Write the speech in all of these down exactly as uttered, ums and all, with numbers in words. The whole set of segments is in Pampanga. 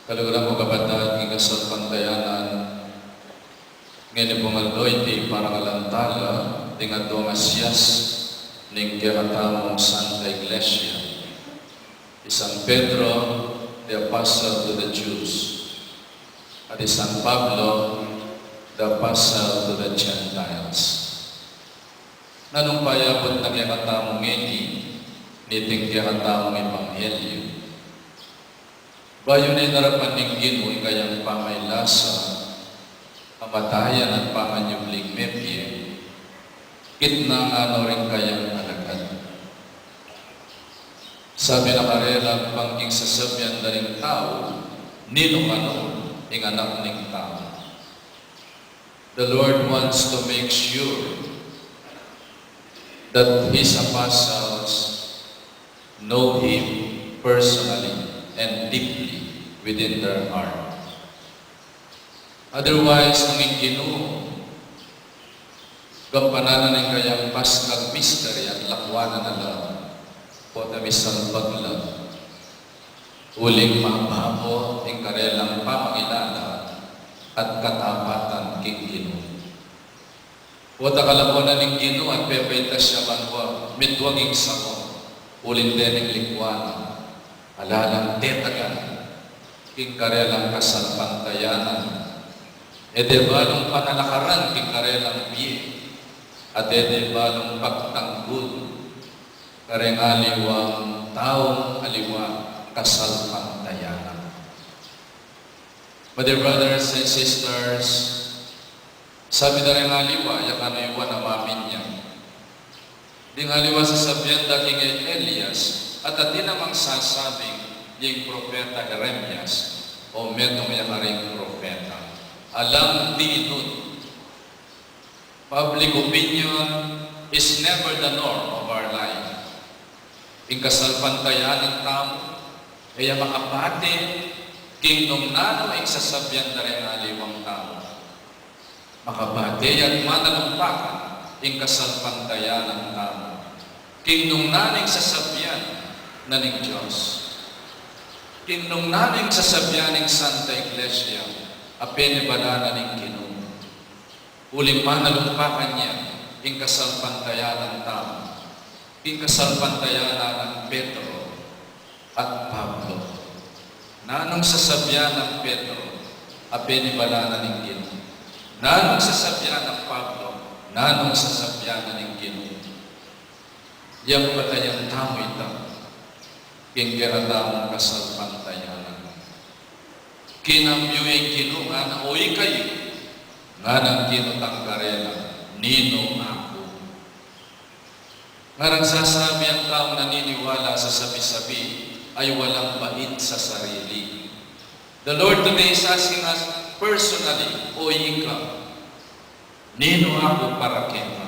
Kaluguran ku kapatad, king kasalpantayanan, ngeni pung aldo iti parangalan tala ding aduang asias ning kekatamung Santa Iglesia, i San Pedro, the Apostle to the Jews, at i San Pablo, the Apostle to the Gentiles. Nanung payabut na kekatamu ngeni niting kekatamung ebanghelyu? Bayu na inarapan ning Ginu ing kayang pamailasa, kamatayan at pamanyubling mebie, kitna ngana ring kayang alagad. Sabi na karela, Bang king sasabian da ring tau, ninu kanu ing Anak ning Tau? The Lord wants to make sure that His apostles know Him personally and deeply within their heart. Otherwise, nung ing Ginu, gampanan na ning kayang Paschal mystery at lakwan na la, pota misalpag la, uling mababo ing karelang pamangilala at katapatan king Ginu. Pota kalakuan na ning Ginu at pepaitas ya banua, mitwag ing saku, uling dening likwan, ala lang tetagan king karelang kasalpantayanan. E de balung panalakaran king karelang bie, at e de balung pagtanggul kareng aliwang taung aliwa kasalpantayanan. My dear brothers and sisters, sabi da reng aliwa, ya kanu i Juan a mamin ya. Ding aliwa sasabian da king Elias, at atin namang sasabing ing propeta Jeremias, o metung ya karing propeta. Alam di nun. Public opinion is never the norm of our life. Ing kasalpantayanan tamu, e ya makabate king nung nanu ing sasabian da reng aliwang tau. Makabate ya't manalumpakan ing kasalpantayanan tamu king nung nanu ing sasabian na ning Dios. King nung nanu ing sasabian ning Santa Iglesia, a penibalan na ning Ginu. Uling manalumpakan ya ing kasalpantayanan tamu, ing kasalpantayanan nang Pedro at Pablo. Nanung sasabian nang Pedro, a penibalan na ning Ginu? Nanung sasabian nang Pablo? Nanung sasabian na ning Ginu? Yang batayan tamu ita king kekatamung kasalpantayanan. Kinambiu ing Ginu, ngana, o ikayu, nganang kinutang karela, ninu aku? Nganang sasabi ang taong naniniwala sa sabi-sabi ay walang bait sa sarili. The Lord today is asking us personally, o ika, ninu aku para keka?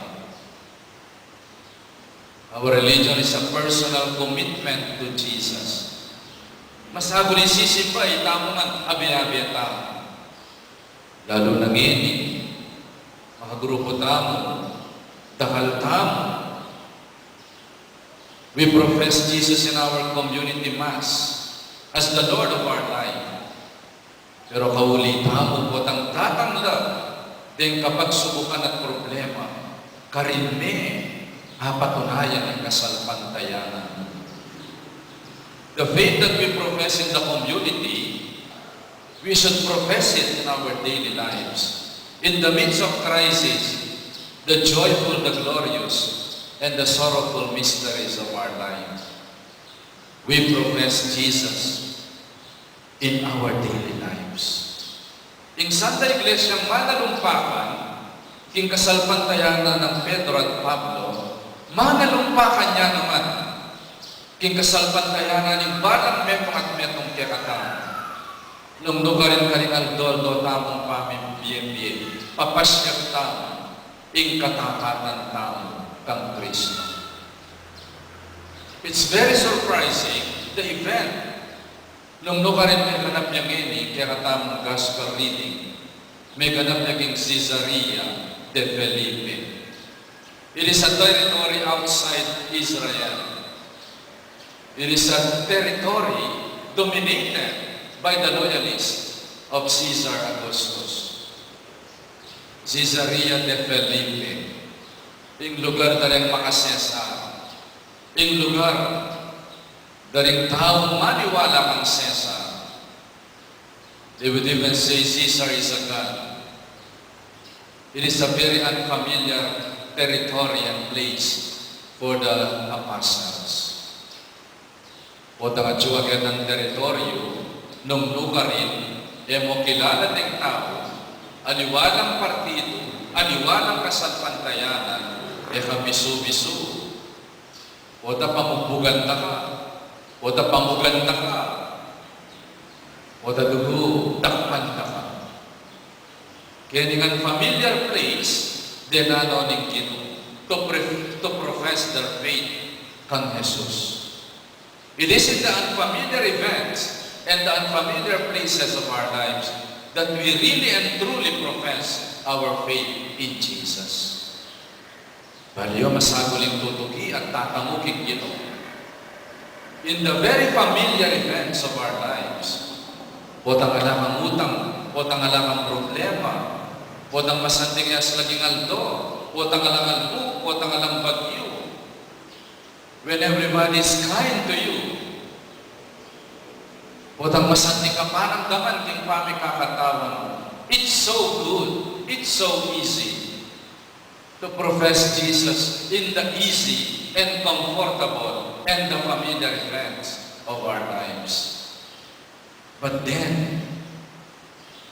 Our religion is a personal commitment to Jesus. Masaguli sisimba, itamu man, abe-abe tamu. Lalu na ngeni, makagrupu tamu, dakal tamu. We profess Jesus in our community mass as the Lord of our life. Pero kauli tamu potang tatanggap deng kapagsubukan at problema, karin me apatunayan ing kasalpantayanan. The faith that we profess in the community, we should profess it in our daily lives. In the midst of crisis, the joyful, the glorious, and the sorrowful mysteries of our life, we profess Jesus in our daily lives. Ing Santa Iglesia manalumpakan king kasalpantayanan nang Pedro at Pablo, manalumpakan ya naman king kasalpantayanan ning balang metung at metung kekatamu. Nung nukarin karing aldo-aldo tamung pamimbiebie, papasyag tamu ing katapatan tamu kang Kristo. It's very surprising, the event. Nung nukarin meganap ya ngeni kekatamung gospel reading, meganap ya king Caesarea de Felipe. It is a territory outside Israel. It is a territory dominated by the loyalists of Caesar Augustus. Caesarea de Felipe, ing lugar da ring maka-Cesar, ing lugar da ring taung maniwala kang Cesar. They would even say Caesar is a god. It is a very unfamiliar territory and place for the apostles. Potang atyu ketang teritoryu nung nukarin, e mu kilala deng tau, aliwa lang partidu, aliwa lang kasalpantayanan, e ka bisu-bisu. Pota pamugbugan ta ka, pota pangugan ta ka, pota dugu dakpan ta ka. Keni ngan familiar place, denanu ning Ginu to, pre- to profess their faith kang Jesus. It is in the unfamiliar events and the unfamiliar places of our lives that we really and truly profess our faith in Jesus. Baliu, masaguling tutuki at tatangu king Ginu. In the very familiar events of our lives, potang ala kang utang, potang ala kang problema, potang masanting ya sa laging aldo, potang alang alpuk, potang alang bagyu, when everybody is kind to you, potang masanting ka paramdaman king pamikakatawa mu, it's so good, it's so easy to profess Jesus in the easy and comfortable and the familiar events of our lives. But then,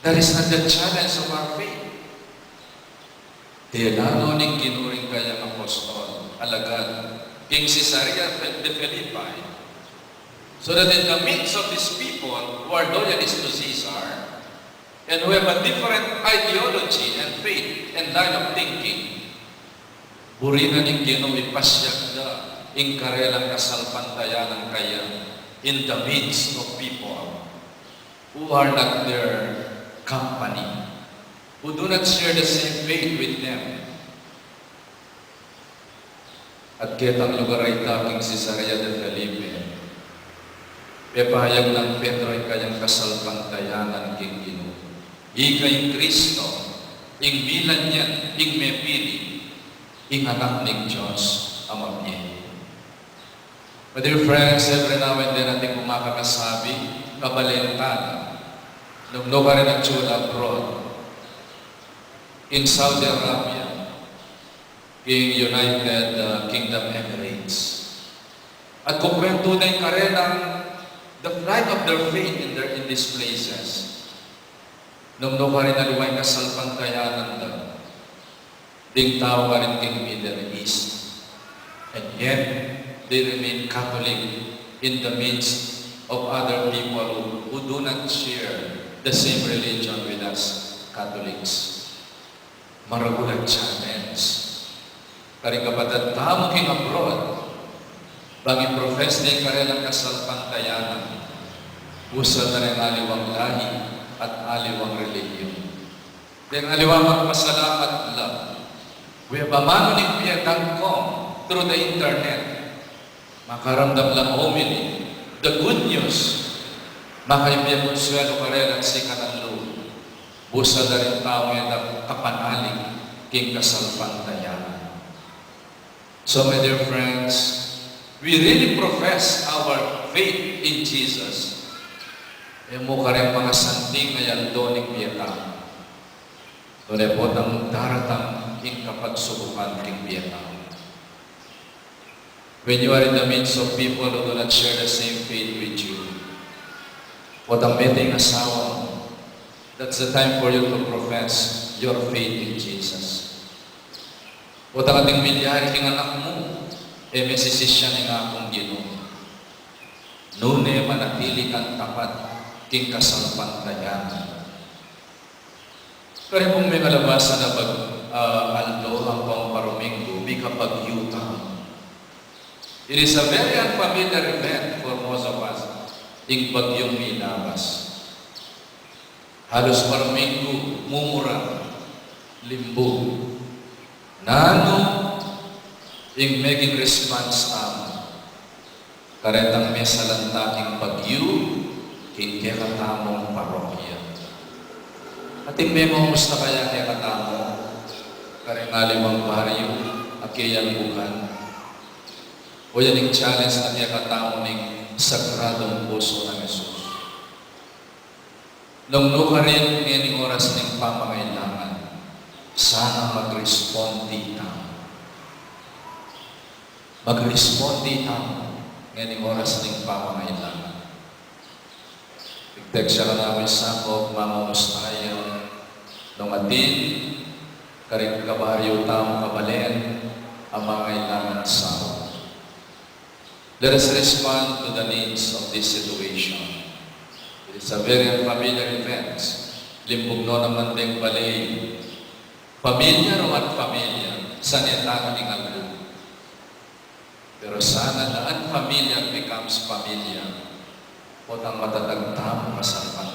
that is not the challenge of our faith. Denanu ning Ginu ring kayang apostol, alagad, king Caesarea de Philippi, so that in the midst of these people who are loyalists to Caesar, and who have a different ideology and faith and line of thinking, buri na ning Ginu ipasiag da ing karelang kasalpantayanan kaya in the midst of people who are not their company, who do not share the same faith with them. At ketang lugar a ita king Caesarea de Felipe, pepayag nang Pedro ing kayang kasalpantayanan king Ginu. Ika ing Kristo, ing milanyan, ing mepili, ing Anak ning Dios a mabie. My dear friends, every now and then atin pung makakasabi, kabalentan, nung nukarin atyu la abroad, in Saudi Arabia, king United, uh, Kingdom Emirates. At kukwentu na ing karelang the flight of their faith in, their, in these places. Nung nukarin aliwa ing kasalpantayanan da ding tau karin king Middle East. And yet, they remain Catholic in the midst of other people who, who do not share the same religion with us Catholics. Maragul a challenge karing kapatad tamu king abroad, bang i-profess da ing karelang kasalpantayanan, busal na ring aliwang lahi at aliwang relihiyon. Deng aliwa magpasalamat la, we have a manu ning pietang kong through the internet. Makaramdam lang homily, the good news, makaibyang konsuelo karela ing sikatan lub. Busal da ring tau meta kapanalig king kasalpantayanan. So, my dear friends, we really profess our faith in Jesus. E mu kareng pangasanting a yaldo ning bie tamu, nune potang daratang ing kapagsubukan king bie tamu. When you are in the midst of people who do not share the same faith with you, potang mete ing asawa mu, that's the time for you to profess your faith in Jesus. Potang ating milyari king anak mu, e mesisisyan ing Apung Ginu, nune manatili kang tapat king kasalpantayanan. Karin pung mengalabasan a bag-, ah, aldo ampong paruminggu, mikabagyu tamu. It is a very unfamiliar event for most of us, ing bagyung milabas. Halus paruminggu, mumura, limbu. Nanu ing meging response tamu karetang mesalanta king bagyu, king kekatamung parokya. Atin me, mumusta kaya kekatamu karing aliwang baryu a keyalbugan o yaning challenge na kekatamu ning Sagradung Pusu nang Jesus? Nung nukarin ngening oras ning pamangailangan, sana mag-responde tamu. Mag-responde tamu ngening oras ning pamangailangan. Ig-text ya kanaku ing sakop, mamumusta ya, nung atin karing kabaryu tamu kabalen a mangailangan saup. Let us respond to the needs of this situation. It is a very unfamiliar event. Limbug no naman deng bale. Familiar o unfamiliar, sane tamu ning albu. Pero sana the unfamiliar becomes familiar. Potang matatag tamu kasalpan